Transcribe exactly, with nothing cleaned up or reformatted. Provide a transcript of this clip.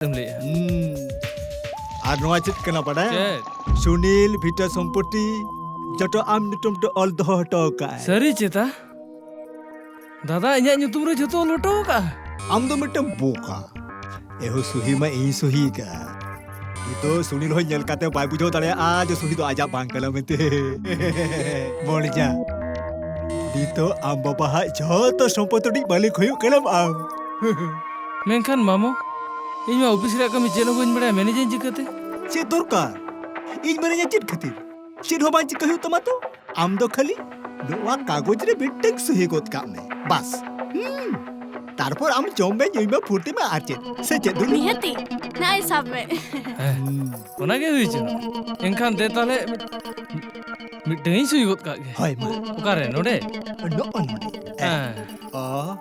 ᱮᱢ ᱞᱟᱹᱭᱮᱜᱼᱟ᱾ ᱦᱩᱸ᱾ ᱟᱨ ᱱᱚᱣᱟ ᱪᱮᱫ ᱠᱟᱱᱟ ᱵᱟᱰᱟᱭᱟᱢ? ᱪᱮᱫ? ᱥᱩᱱᱤᱞ ᱵᱷᱤᱴᱟᱹ ᱥᱚᱢᱯᱚᱛᱤ ᱡᱚᱛᱚ ᱟᱢ ᱧᱩᱛᱩᱢ ᱛᱮ ᱚᱞ ᱫᱚᱦᱚ ᱦᱚᱴᱚ ᱠᱟᱜᱼᱟᱭ᱾ ᱥᱟᱹᱨᱤ ᱪᱮᱛᱟ? ᱫᱟᱫᱟ, ᱤᱧᱟᱜ ᱧᱩᱛᱩᱢ ᱨᱮ ᱡᱷᱚᱛᱚ ᱚᱞ ᱦᱚᱴᱚ ᱟᱠᱟᱜᱼᱟ? ᱟᱢ ᱫᱚ ᱢᱤᱫᱴᱟᱝ ᱵᱳᱠᱟ᱾ ᱮᱦᱳ, ᱥᱩᱦᱤ ᱢᱟ ᱤᱧ ᱥᱩᱦᱤ ᱟᱠᱟᱫᱼᱟ᱾ ᱱᱤᱛᱚᱜ ᱥᱩᱱᱤᱞ ᱦᱚᱸ ᱧᱮᱞ ᱠᱟᱛᱮ ᱵᱟᱭ ᱵᱩᱡᱷᱟᱹᱣ ᱫᱟᱲᱮᱭᱟᱜᱼᱟ ᱡᱮ ᱥᱩᱦᱤ ᱫᱚ ᱟᱡᱟᱜ ᱵᱟᱝ ᱠᱟᱱᱟ ᱢᱮᱱᱛᱮ᱾ ᱢᱚᱱ ᱡᱟ, ᱱᱤᱛᱚᱜ ᱟᱢ ᱵᱟᱵᱟ ᱦᱟᱜ ᱡᱷᱚᱛᱚ ᱥᱚᱢᱯᱚᱛᱤ ᱨᱤᱱᱤᱡ ᱢᱟᱹᱞᱤᱠ ᱦᱩᱭᱩᱜ ᱠᱟᱱᱟᱢ ᱟᱢ᱾ ᱢᱮᱱᱠᱷᱟᱱ ᱢᱟᱢᱚ, ᱤᱧ ᱢᱟ ᱚᱯᱷᱤᱥ ᱨᱮᱭᱟᱜ ᱠᱟᱹᱢᱤ ᱪᱮᱫ ᱦᱚᱸ ᱵᱟᱹᱧ ᱵᱟᱲᱟᱭᱟ, ᱢᱮᱱᱮᱡᱟᱹᱧ ᱪᱤᱠᱟᱹᱛᱮ? ᱪᱮᱫ ᱫᱚᱨᱠᱟᱨ? ᱤᱧ ᱢᱮᱱᱮᱡᱟ ᱪᱮᱫ ᱠᱷᱟᱹᱛᱤᱨ? ᱪᱮᱫ ᱦᱚᱸ ᱵᱟᱝ ᱪᱤᱠᱟᱹ ᱦᱩᱭᱩᱜ ᱛᱟᱢᱟ ᱛᱚ᱾ ᱟᱢ ᱫᱚ ᱠᱷᱟᱹᱞᱤ ᱱᱚᱣᱟ ᱠᱟᱜᱚᱡᱽ ᱨᱮ ᱢᱤᱫᱴᱟᱝ ᱥᱩᱦᱤ ᱜᱚᱫ ᱠᱟᱜ ᱢᱮ, ᱵᱟᱥ᱾ ᱦᱩᱸ᱾ ᱛᱟᱨᱯᱚᱨ ᱟᱢ ᱡᱚᱢ ᱢᱮ, ᱧᱩᱭ ᱢᱮ, ᱯᱷᱩᱨᱛᱤ ᱢᱮ, ᱟᱨ ᱪᱮᱫ? ᱥᱮ ᱪᱮᱫ, ᱫᱩᱞᱩ? ᱱᱤᱦᱟᱹᱛᱤ᱾ ᱱᱟᱭ ᱥᱟᱵ ᱢᱮ᱾ ᱦᱮᱸ, ᱦᱩᱸ᱾ ᱚᱱᱟ ᱜᱮ ᱦᱩᱭ ᱦᱚᱪᱚ᱾ ᱮᱱᱠᱷᱟᱱ ᱫᱮ ᱛᱟᱦᱞᱮ ᱢᱤᱫ-, ᱢᱤᱫᱴᱟᱝ ᱤᱧ ᱥᱩᱦᱤ ᱜᱚᱫ ᱠᱟᱜ ᱜᱮ᱾ ᱦᱳᱭ, ᱢᱟ᱾ ᱚᱠᱟᱨᱮ? ᱱᱚᱰᱮ? ᱱᱚᱜᱼᱚ ᱱᱚᱰᱮ᱾ ᱦᱮᱸ᱾ ᱚ᱾